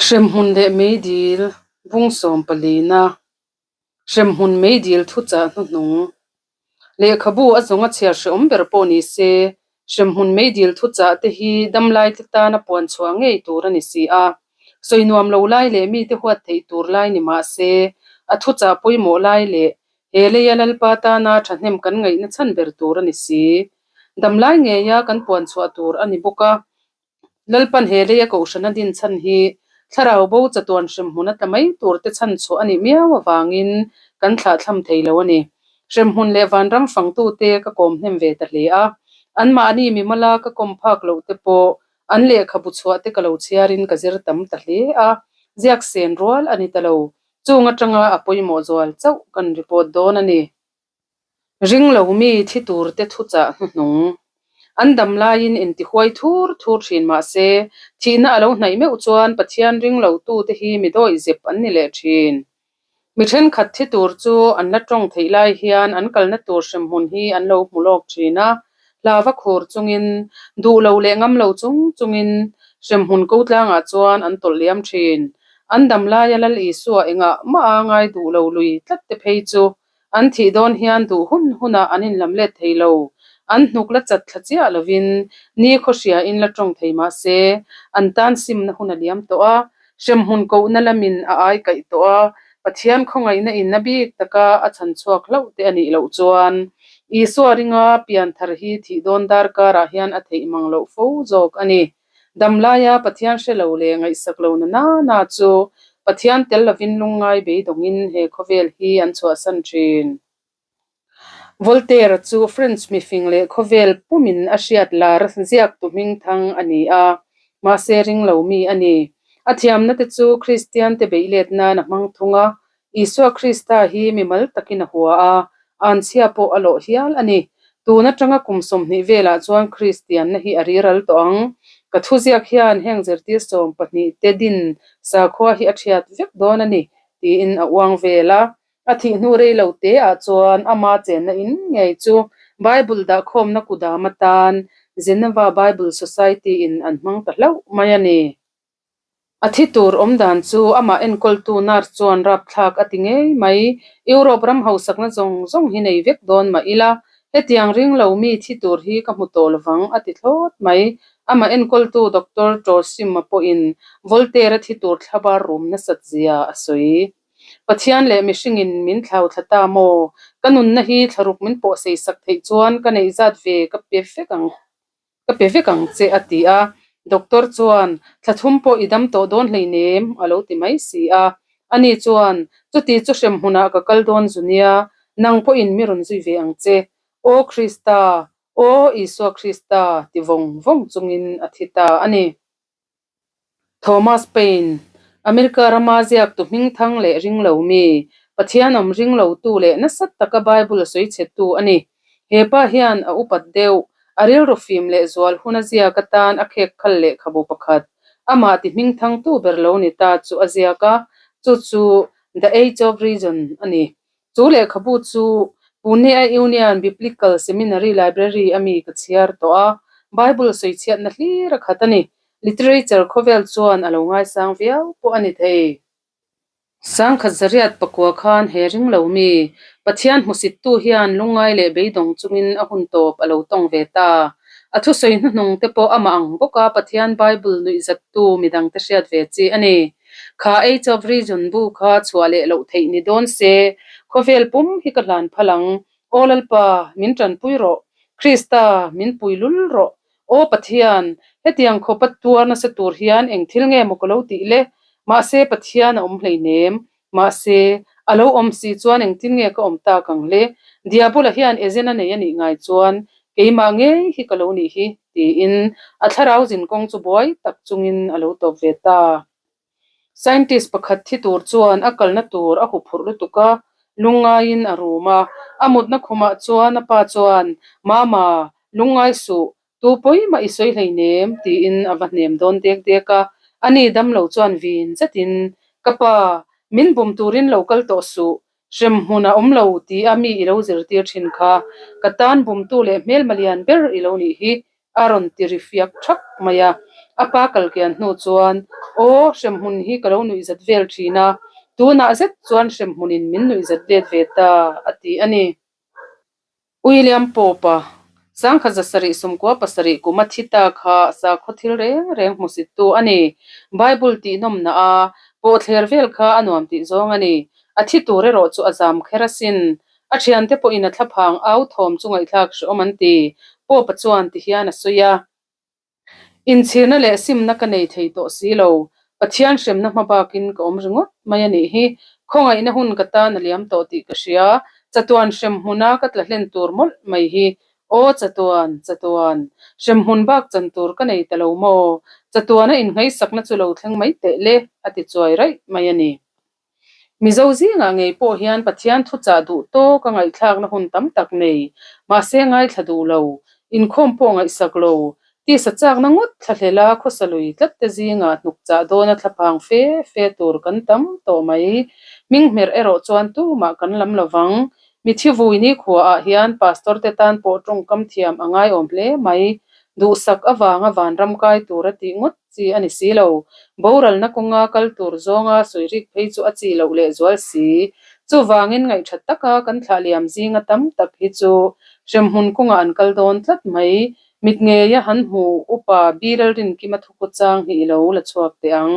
Hremhmun leh meidil bung sawm palina, Hremhmun meidil thuchah hnuhnung. Lehkhabu a zawnga chhiar hrehawm ber pawh ni se, hremhmun meidil thuchah te hi damlaite tana puan chhuah ngei tur a ni si a. Sawi nuam lo lai leh mite huat theih tur lai ni mah se, a thuchah pawimawh lai leh he leia Lalpa tana thahnem kan ngaihna chhan ber tur a ni si. Damlai ngeia kan puan chhuah tur a ni bawk a. Lalpan he leia kohhrana din chhan hi thlarau bo chatuan hremhmun a tla mai tur te chhan chhuah a nih miau avangin kan thlahthlam thei lo a ni. Hremhmun leh vanram fangtute ka kawm hnem ve ta hle a, anmahni mimala ka kawm phak loh te pawh an lehkhabu chhuah te ka lo chhiarin ka zir tam ta hle a, ziak sen rual a ni ta lo. Chung atanga a pawimawh zual chauh kan report dawn a ni. Ring lo mi thi tur te thuchah hnuhnung. An dam laiin intihuai thur thur thin mah se, thihna a lo hnaih meuh chuan Pathian ring lo tu te hi mi dawih zep an ni leh thin. Mi thenkhat thi tur chu an la tawng theih lai hian an kalna tur hremhmun hi an lo hmu lawk thin a, hlava khur chungin, duh lo leh ngam lo chung chungin hremhmun ko tlangah chuan an tawlh liam thin. An dam laia Lal Isua engah mah a ngai duh lo lui tlat te phei chu An thih dawn hian duh hun hunah an inlam let thei lo. An hnuk la chat thla chiah lovin ni khawhriain la tawng thei mah se, an tan simna hun a liam tawh a, hremhmun kohna lamin a ai kaih tawh a, Pathian khawngaihna in a bik taka a chhan chhuak hlauh te a nih loh chuan Isua ringa pianthar hi thih dawn darkarah hian a theih mang loh fo zawk a ni. Damlaia Pathian hre lo leh ngaihsak lo na na na chu Pathian tel lovin lungngai beidawngin he khawvel hi an chhuahsan thin. Voltaire chu French mifing leh khawvel pumin a hriat lar ziaktu hmingthang a ni a, mahse ringlo mi a ni. A thiamna te chu Kristian te beih let nan a hmang thung a, Isua Krista hi mimal takin a hua a, anchhia pawh a lawh hial a ni. Tun atanga kum 20 velah chuan Kristianna hi a riral tawh ang. Ka thuziak hian heng zirtir 12 te din sakhua hi a thiat vek dawn a ni, tiin a uang vel a. A thih hnu rei lo te ah chuan ama chenna in ngei chu Bible dahkhawmna kudam atan Geneva Bible Society in an hmang ta hlauh mai a ni. A thi tur awm dan chu amah enkawltu nurse chuan rapthlak a ti ngei mai. Europe ram hausakna zawng zawng hi nei vek dawn mah ila, hetiang ring lo mi thi tur hi ka hmu tawh lovang a ti thlawt mai. Amah enkawltu Doctor Torshim-a pawhin Voltaire-a thi tur thlabar rum nasat zia a sawi. Pathian leh mihringin min thlau thla ta maw? Ka nunna hi thlaruk min pawhsei sak theih chuan ka neih zat ve ka pe vek ang. Ka pe vek ang che a ti a. Doctor chuan, Thla thum pawh i dam tawh dawn hleinem a lo ti mai si a. Ani chuan, Chuti chu hrem hmunah ka kal dawn zu nia, nang pawhin mi rawn zui ve ang che. Aw Krista, aw Isua Krista ti vawng vawng chungin a thi ta a ni. Thomas Paine, America rama ziaktu hmingthang leh ringlo mi, Pathian awm ringlotu leh nasa taka Bible sawichhetu a ni. He pa hian a upat deuh, a rilru fim leh zual hun a ziak atan a khek khal lehkhabu pakhat, amah ti hmingthangtu ber lo ni ta chu a ziak a, chu chu The Age of Reason a ni. Chu lehkhabu chu Pune-a Union Biblical Seminary Library a mi ka chhiar tawh a, Bible sawichhiatna hlir a khat a ni. Literature khawvel chuan a lo ngaisang viau pawh a ni thei. Sangkhat zariat pakua khan he ring lo mi, Pathian hmusittu hian lungngai leh beidawng chungin a hun tawp a lo tawng ve ta. A thusawi hnuhnung te pawh amah ang bawka Pathian Bible nuihzattu midangte hriat ve chi a ni. Kha Age of Reason bu kha chhuah leh loh theih ni dawn se, khawvel pum hi ka hlan phal ang. Aw Lalpa, min tanpui rawh. Krista, min pui lul rawh. Aw Pathian, hetiang khawpa tuar nasa tur hian eng thil nge maw ka lo tih le? Mahse Pathian a awm hleinem. Mahse, a lo awm si chuan engtin nge ka awm tak ang le? Diabola hian agent a nei a nih ngai chuan keimah ngei hi ka lo nih hi, tiin a thlarau zinkawng chu buai tak chungin a lo tawp ve ta. Scientist pakhat thi tur chuan a kalna tur a huphurh lutuk a, lungngaiin a rum a. A mutna khumah chuan a pa chuan, Mama, lungngai suh, Tu pawi mah i sawi hleinem, tiin a va hnem dawn dek dek a. Ani damlo chuan vin zetin, Ka pa, min bum turin lo kal tawh suh, hrem hmun a awm lo tia mi i lo zirtir thin kha. Ka tan bumtu leh hmelma lian ber i lo nih hi, a rawn ti ri fiak thak mai a. A pa kal kian hnu chuan, Aw, hremhmun hi ka lo nuihzat vel thin a, tunah zet chuan hremhmunin min nuihzat let ve ta, a ti a ni. William Pope-a, 1797 kum a thi ta kha sakhaw thil reng reng hmusittu a ni. Bible tihnawmna a pawhthler vel kha a nuam tih zawng a ni. A thi tur erawh chu a zam kher asin. A thiante pawhin a thlaphang au thawm chu ngaihthlak hrehawm an ti. Pope-a chuan ti hian a sawi a. Inchhirna leh simna ka nei thei tawh si lo. Pathian hremna hma bakin ka awm ringawt mai a nih hi. Khawngaihna hun ka tan a liam tawh tih ka hria. Chatuan hrem hmuna ka tla hlen tur mawlh mai hi. Aw chatuan, chatuan. Hrem hmun bak chan tur ka nei ta lo maw? Chatuana innghaisakna chu lo thleng mai teh le, a ti chuai raih mai a ni. Mizo zingah ngei pawh hian Pathian thuchah duh tawk a ngaihthlakna hun tam tak nei, mahse ngaithla duh lo, inkhawm pawh ngaihsak lo, tisa chakna ngawt thlahlela khawsa lui tlat te zingah hnukchah dawna thlaphang fe fe tur kan tam tawh mai. Hminghmerh erawh chuan tumah kan lam lovang. Mithi vui nikhuaah hian Pastor te tan pawh tawngkam thiam a ngaiawm hle mai. Duhsak avanga vanram kai tur a tih ngawt chi a ni si lo. Boralna kawnga kal tur zawnga sawi rik phei chu a chi loh leh zual si. Chuvangin ngaihthat taka kan thlah liam zinga tam tak hi chu hremhmun kawngah an kal dawn tlat mai. Mit ngeia han hmu upa Biral Rinkima thukaw chang hi i lo la chhuak teh ang.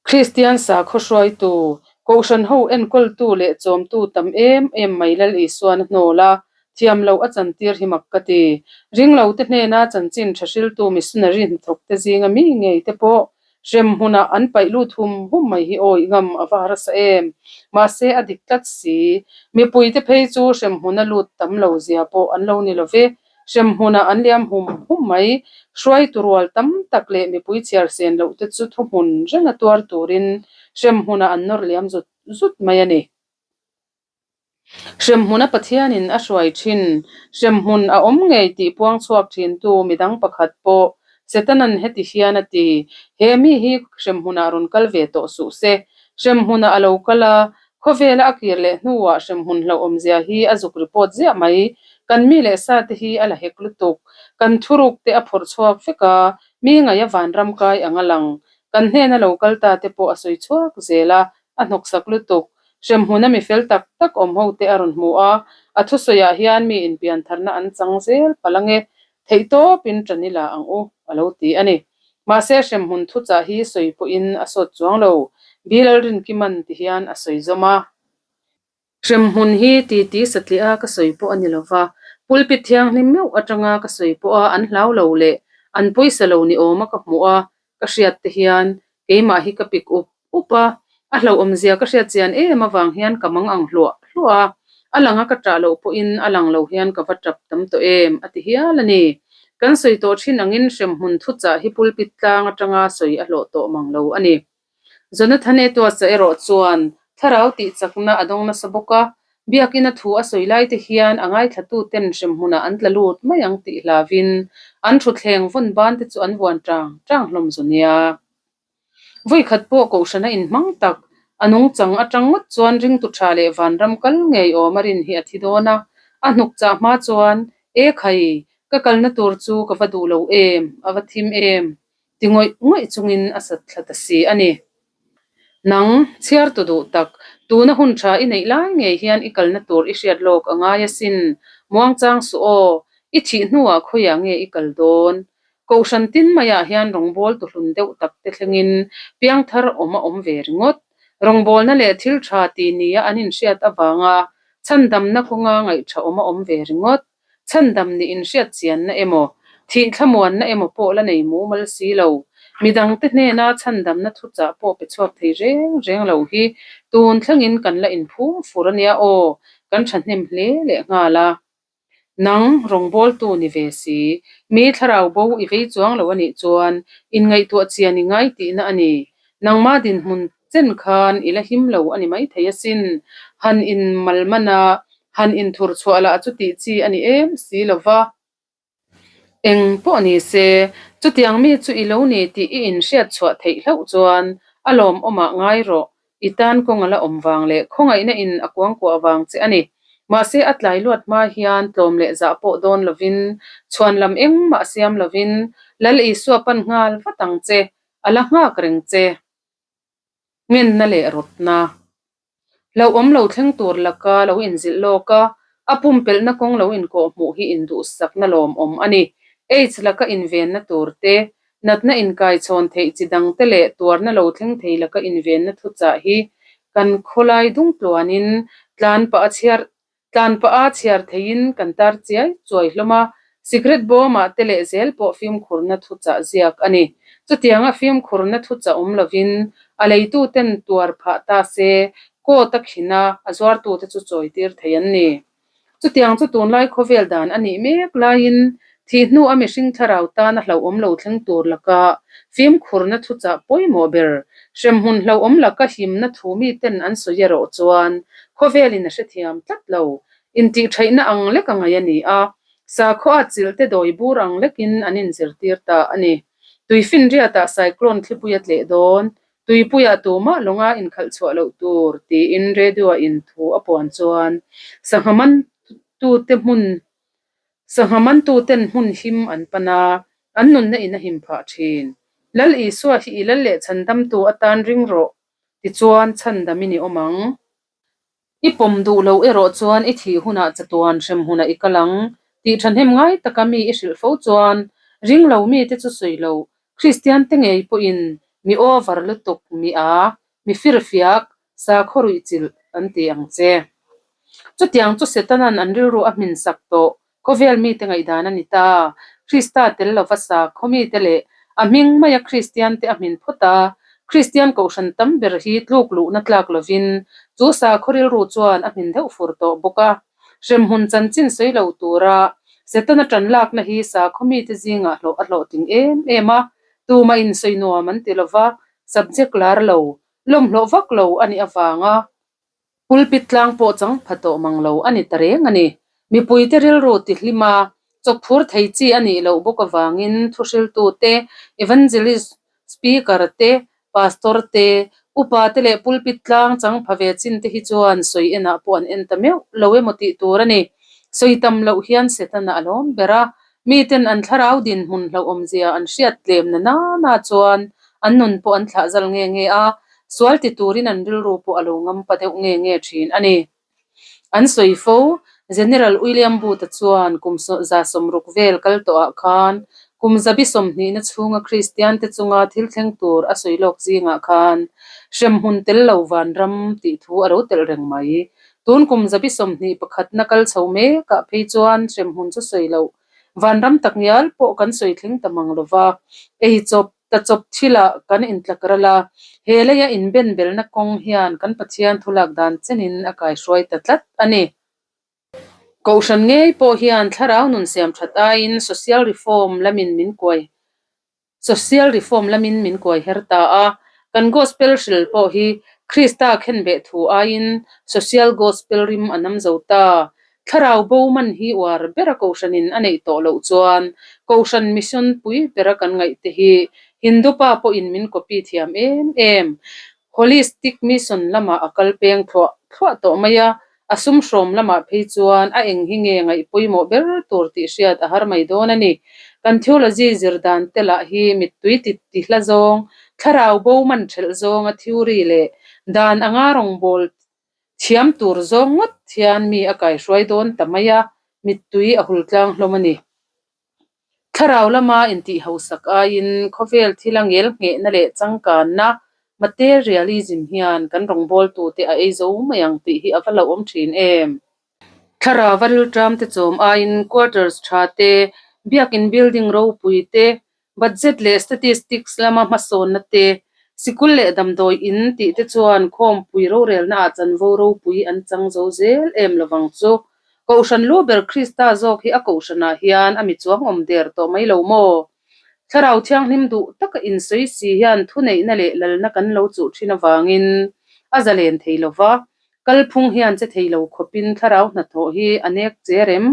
Kristian sakhaw hruaitu, Kohhran ho enkawltu leh chawmtu tam em em mai Lal Isuan a hnawl a, thiam loh a chantir hi mak ka ti. Ringlote hnena chanchin tha hriltu missionary hnathawkte zinga mi ngei te pawh hrem hmunah an paih lut hum hum mai hi awih ngam a va harsa em. Mahse a dik tlat si. Mipuite phei chu hrem hmuna lut tam lo zia pawh an lo ni lo ve. Hremhmunah an liam hum hum mai. Hruaitu rual tam tak leh mipui chhiar sen loh te chu thuhmun renga tuar turin hremhmunah an nawr liam zut zut mai a ni. Hremhmuna Pathianin a hruai thin, hremhmun a awm ngei tih puang chhuak thintu midang pakhat pawh Setanan heti hian a ti, He mi hi hremhmunah rawn kal ve tawh suh se. Hremhmunah a lo kal a, Khawvela a kir leh hnuah hremhmun hlauhawmzia hi a zuk report ziah mai. Kan mi leh sa te hi a la hek lutuk. Kan thuruk te a phawrh chhuak vek a, mi ngaih a vanram kai ang a lang. Kan hnena lo kal ta te pawh a sawi chhuak zel a, a hnawksak lutuk. Hremhmuna mi fel tak tak awm ho te a rawn hmu a, a thusawiah hian mi inpiantharna an chang zel palh ange. Theihtawpin ṭan i la ang u, a lo ti a ni. Mahse, hremhmun thuchah hi sawi pawhin a sawt chuang lo, Bilal Rinkiman ti hian a sawi zawm a. Hremhmun hi titi satliah a ka sawi pawh a ni lo va, pulpit thianghlim meuh aṭanga ka sawi pawha an hlau lo leh an pawisa lo ni awma ka hmuh a, ka hriat te hian keimah hi ka pik up up a, a hlauhawmzia ka hriat chian em avang hian ka mang ang hluah hluah a, a langa ka ṭah loh pawhin a lang lo hian ka va ṭap tam tawh em a ti hial a ni. Kan sawi tawh ṭhin angin hremhmun thuchah hi pulpit tlang aṭanga sawi a hlawh tawh mang lo a ni. Jonathan Edwards-a erawh chuan thlarau tih chakna a dawng nasa bawk a, biakina thu a sawi lai te hian a ngaithlatuten hremhmunah an tla lut mai ang tih hlavin an thutthleng vawn ban te chu an vuan ṭang ṭang hlawm zu nia. Vawikhat pawh kohhrana inhmang tak, a nungchang aṭang ngawt chuan ringtu ṭha leh vanram kal ngei awm a rin hi a thi dawn a, a hnuk chah hma chuan, E khai, ka kalna tur chu ka va duh lo em, a va thim em? ti ngawih ngawih chungin a sat thla ta si a ni. Nang, chhiartu duh tak, tuna hun tha i neih lai ngei hian i kalna tur i hriat lawk a ngai asin, muangchang suh aw, i thih hnuah khawiah nge i kal dawn? Kohhran tin maiah hian rawngbawl tuhlun deuh tak te thlengin piangthar awm a awm ve ringawt. Rawngbawlna leh thil tha ti nia an inhriat avanga chhandamna kawnga ngaihṭha awm a awm ve ringawt. Chhandam nih inhriat chianna emaw, thih thlamuanna emaw pawh la nei mumal si lo. Midangte hnena chhandamna thuchah pawh pe chhuak thei reng reng lo hi tun thlengin kan la inphum fur a nia aw, kan thahnem hle leh nghal a. Nang, rawngbawltu ni ve si, mi thlarau bo i vei chuang lo a nih chuan inngaihtuah chian i ngai tihna a ni. Nangma dinhmun chen khan i la him lo a ni maithei asin. Han inmalman a, han inthur chhuah lah chu tih chi a ni em si lo va. Eng pawh ni se, chutiang mi chu i lo ni tih i inhriat chhuah theih hlauh chuan a lawmawmah ngai rawh, i tan kawng a la awm vang leh khawngaihna in a kuangkuah vang che a ni. Mahse a tlai luat hma hian tlawm leh zah pawh dawn lovin, chhuan lam engmah siam lovin Lal Isua pan nghal vat ang che, a la nghak reng che. Ngenna leh rawtna. Hlauhawm lo thleng tur laka lo inzilh lawk a, a pumpelhna kawng lo inkawhhmuh hi induhsakna lawmawm a ni. Aids laka invenna tur te, natna inkaichhawn theih chi dangte leh tuarna lo thleng thei laka invenna thuchah hi kan khawlai dung tluanin tlan pah a chhiar Tlan pah a chhiar theiin kan tar chiai chuai hlawm a, sikret bawmah te leh zel pawh fimkhurna thuchah ziak a ni. Chutianga fimkhurna thuchah awm lovin a leituten tuar phah ta se, court a khin a, a zuartute chu chawitir thei an ni. Chutiang chu tunlai khawvel dan a nih mek laiin thih hnu a mihring thlarau tana hlauhawm lo thleng tur laka fimkhurna thuchah pawimawh ber hremhmun hlauhawm laka himna thu miten an sawi erawh chuan Khawvelin a hrethiam tlat lo. Intihtheihna ang lek a ngaih a ni a, sakhaw a chilh te dawi bur ang lekin an inzirtir ta a ni. Tuifinriatah cyclone thlipui a tleh dawn, tuipuiah tumah lawnga inkhalh chhuah loh tur tiin radio-a in thu a puan chuan sangha mantute hmun sangha mantuten hmun him an pan a, an nunna in a him phah thin. Lal Isua hi i lal leh chhandamtu atan ring rawh Tichuan, chhandamin i awm ang. I pawm duh loh erawh chuan i thih hunah chatuan hrem hunah i kal ang tih thahnem ngai taka mi i hrilh fo chuan ring lo mite chu sawi lo, Kristian te ngei pawhin mi over lutuk, mi a, mi firfiak, sakhaw ruih chilh an ti ang che. Chutiang chu Setanan an rilru a hmin sak tawh Khawvel mite ngaihdan a ni ta. Krista tel lova sakhaw mite leh a hming maia Kristiante a hmin phawt a, Kristian kohhran tam ber hi tluk luhna tlak lovin chu sakhaw rilru chuan a hmin deuh fur tawh bawk a. Hremhmun chanchin sawi lo tura Setana tan lakna hi sakhaw mite zingah hlawh a hlawhtling em em a, tumah in sawi nuam an ti lova, subject lar lo, lawmhlawh vak lo a nih avanga Pulpit tlang pawh chang pha tawh mang lo a ni ta reng a ni. Mipuite rilru ti hlim a, chawkphur thei chi a nih loh bawk avangin thuhriltu te, evangelist, speaker te, pastor te, upa te leh pulpit tlang chang pha ve chin te hi chuan sawi enah pawh an en ta meuh lo emaw tih tur a ni. Sawi tam loh hian Setana a lawm ber a, miten an thlarau dinhmun hlauhawmzia an hriat tlem na nana chuan an nun pawh an thlah zal nge nge a, Sual ti turin an rilru pawh a lo ngam pa deuh nge nge thin a ni. An sawi fo, General William Booth-a chuan kum 160 vel kal tawhah khan kum zabi sawmhnihna chhunga Kristiante chunga thil thleng tur a sawi lawk zingah khan hremhmun tel lo vanram tih thu a lo telh reng mai. Tun kum zabi sawmhnih pakhatna kal chho mekah phei chuan hremhmun chu sawi loh vanram takngial pawh kan sawi thleng ta mang lova, eichawp Ta chawp thilah kan intlak ral a, he leia inbenbelna kawng hian kan Pathian thulak dan chenin a kaihruai ta tlat a ni. Kohhran ngei pawh hian thlarau nun siam that aiin social reform lamin min kuai social reform lamin min kuai her ta a, kan gospel hril pawh hi Krista khenbeh thu aiin social gospel rim a nam zo ta. Thlarau bo man hi uar bera Kohhranin a neih tawh loh chuan Kohhran mission pui bera kan ngaih te hi Hindu pa pawhin min copy thiam em em. Holistic mission lamah a kal peng thluah thluah tawh mai a, a sum hrawm lamah phei chuan a eng hi nge ngaih pawimawh ber tur tih hriat a har mai dawn a ni. Kan theology zir dan te lah hi mittui ti ti hla zawng, thlarau bo man thelh zawnga theory leh dan anga rawngbâwl Thiam tur zawng ngawt hian mi a kaihruai dawn ta mai a, mittui a hul tlang hlawm a ni. Thlarau lama intih hausak aiin khawvel thila ngel nghehna leh changkanna, materialism, hian kan rawngbawltute a ei zo mai ang tih hi a va hlauhawm thin em? Thlarauva rilṭamte chawm aiin quarters tha te, biakin building ropui te, Budget leh statistics lama hmasawnna te, sikul leh damdawi in tih te chuan khawmpui rorelna ah chanvo ropui an chang zo zel em lovang chu. Kohhran lu ber Krista zawk hi a kohhranah hian a mi chuang awm der tawh mai lo maw? Thlarau Thianghlim duh taka insawi si hian thuneihna leh lalna kan lo chuh thin avangin a zalen thei lova, Kalphung hian che thei lo khawpin thlarau hnathawh hi a nek che rem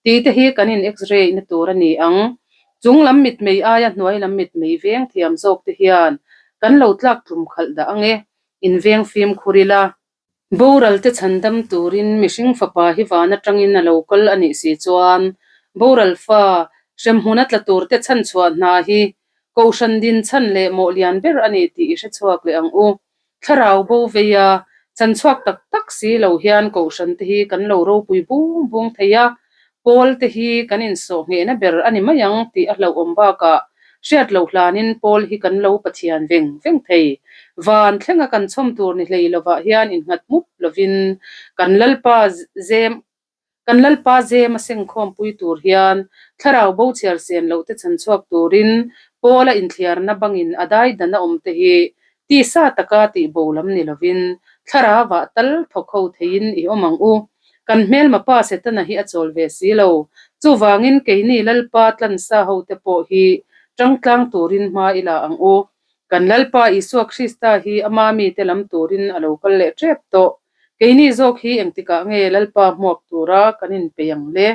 tih te hi kan in x-ray na tur a ni ang. Chung lam mitmei aia hnuai lam mitmei veng thiam zawk te hian kan lo tlak tlum khalh dah ang e, in veng fimkhur ila. Boral te chhandam turin mihring fapa hi van atangin a lo kal a nih si chuan boral fa hremhmun a tla tur te chhanchhuah hna hi Kohhran din chhan leh mawh lian ber a ni tih i hrechhuak leh ang u. Thlarau bo vei a, chanchhuak tak tak si lo hian Kohhran te hi kan lo ropui bung bung thei a, Pawl te hi kan insawh nghehna ber a ni mai ang tih a hlauhawm bakah hriat loh hlanin Pawl hi kan lo Pathian veng veng thei. Van thlenga kan chhawm tur ni hlei lovah hian innghat mup lovin kan Lalpa zem Kan Lalpa zem a sengkhawmpui tur hian thlarau bo chhiar sen loh te chhan chhuak turin Paula inthliarna bangin a dai dan a awm te hi tisa taka tih bo lam ni lovin thlarauah tal thawk ho theiin i awm ang u. Kan hmelma pa Setana hi a chawl ve si lo. Chuvangin keini Lalpa tlansa ho te pawh hi tangtlang turin hma i la ang u. Kan Lalpa Isua Krista hi ama mite lam turin a lo kal leh tep tawh. Keini zawk hi engtikah nge Lalpa hmuak tura kan inpeih ang le?